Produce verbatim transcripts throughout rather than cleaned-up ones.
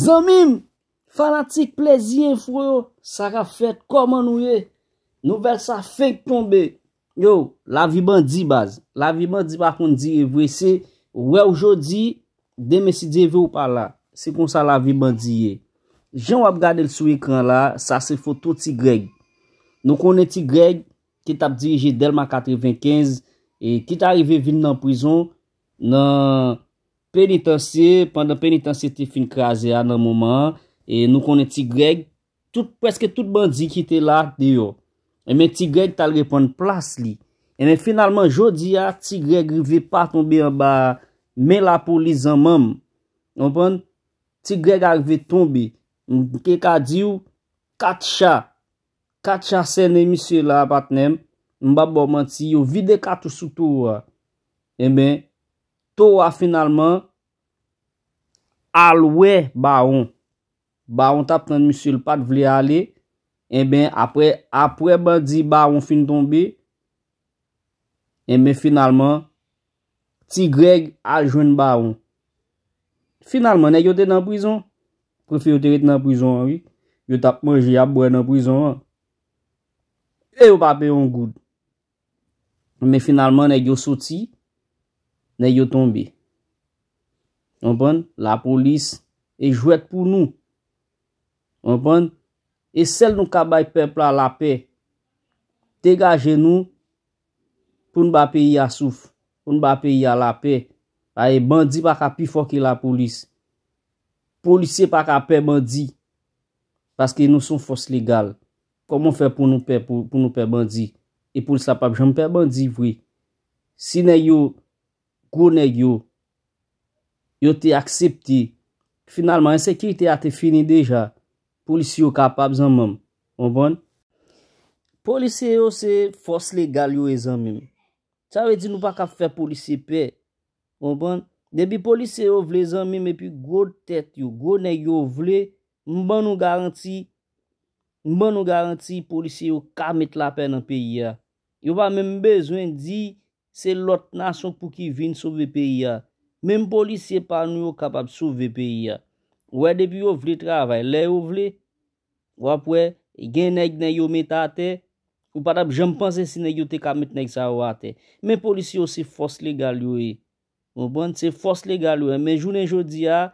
Zanmi m, fanatik Plezi Enfo yo, sa k ap fèt? Kòman nou ye? Nouvèl sa fenk tonbe. Yo, lavi bandi, baz. Lavi bandi pa konn dire vre. Se wè w jodi, demen si Dye vle w pa la. Se konsa lavi bandi ye. Jan w ap gade l sou ekran la, sa se foto Ti Grèg. Nou konnen Ti Grèg ki t ap dirije Dèlma katrevenkenz e ki ta rive vin nan prizon, nan penitansye, pandan penitansye te fin kraze a nan moman an, e nou konnen Ti Grèg, tout, prèske tout bandi ki te la deyò. Enben, Ti Grèg t al repann plas li. Enben, finalman, jodi a, Ti Grèg rive pa tonbe anba men lapolis zanmanm. Konprann? Ti Grèg a rive tonbe. M te ka di w, kat cha. Kat cha sènen misye la, patnè m. M p ap ba w manti, yo vide katouch sou towo a. Enben, towo a finalman al wè Bawon. Bawon t ap tann misye, l pa t vle ale. Enben, apre, apre bandi Bawon fin tonbe, enben, finalman, Ti Grèg al jwenn Bawon. Finalman, nèg yo te nan prizon. Prefe yo te ret nan prizon an, wi. Yo t ap manje, y ap bwè nan prizon an. E yo pa peye yon goud. Men finalman, nèg yo soti, nèg yo tonbe. Konprann? Lapolis e jwèt pou nou. Konprann? E sèl nou ka bay pèp la lapè. Degaje nou pou n ba peyi a souf, pou n ba peyi a lapè. Paske bandi pa ka pi fò ke lapolis. Polisye pa ka pè bandi. Paske nou se yon fòs legal. Kòman fè pou nou pè, pou, pou nou pè bandi? E polis la p ap janm pè bandi vre. Si nèg yo, gwo nèg yo, yo te aksepte, finalman, ensekirite a te fini deja. Polisye yo kapab, zanmanm. Konprann? Polisye yo se fòs legal yo ye, zanmi m. Sa vle di nou pa ka fè polisye pè. Konprann? Depi polisye yo vle, zanmi m, epi gwo tèt yo, gwo nèg yo vle, m ban nou garanti, m ban nou garanti, polisye yo ka met lapè nan peyi a. Yo pa menm bezwen di se lòt nasyon pou ki vin sove peyi a. Menm polisye pa nou yo kapab sove peyi a. Ou wè, depi yo vle travay, lè yo vle, w ap wè, gen nèg, nèg yo met atè, ou pa t ap janm panse si nèg yo te ka met nèg sa yo atè. Men polisye yo se fòs legal yo ye. Konprann? Se fòs legal yo ye. Men jounen jodi a,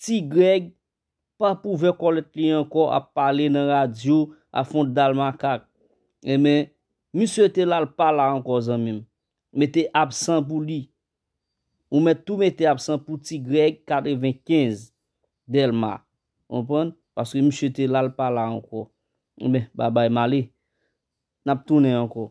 Ti Grèg pa pou ouvè kòlèt li ankò ap pale nan radyo, ap fè yon dal makak. Enben, misye te la, l pa la ankò, zanmi m. Mete absan pou li. Ou mèt tou mete absan pou Ti Grèg katrevenkenz Dèlma. Konprann? Paske misye te la, l pa la ankò. Enben, babay, m ale. N ap tounen ankò.